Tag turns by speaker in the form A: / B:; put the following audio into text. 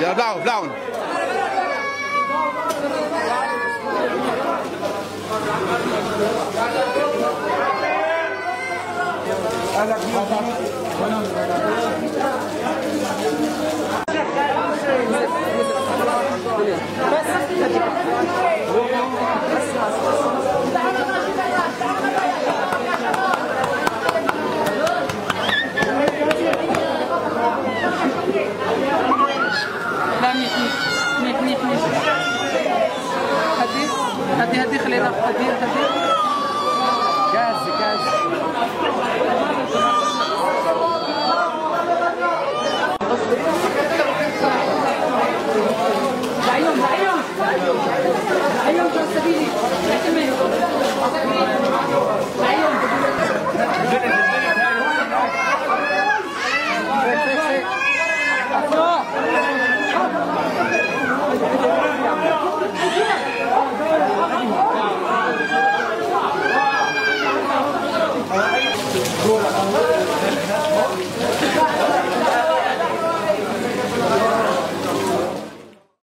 A: يلا بلعوا بلعوا.
B: لا منيح منيح منيح منيح. هدي هدي هدي خلينا هدي هدي.
C: جاهز جاهز.
B: لعيون لعيون لعيون جو سبيلي لعيون.
C: لعيون.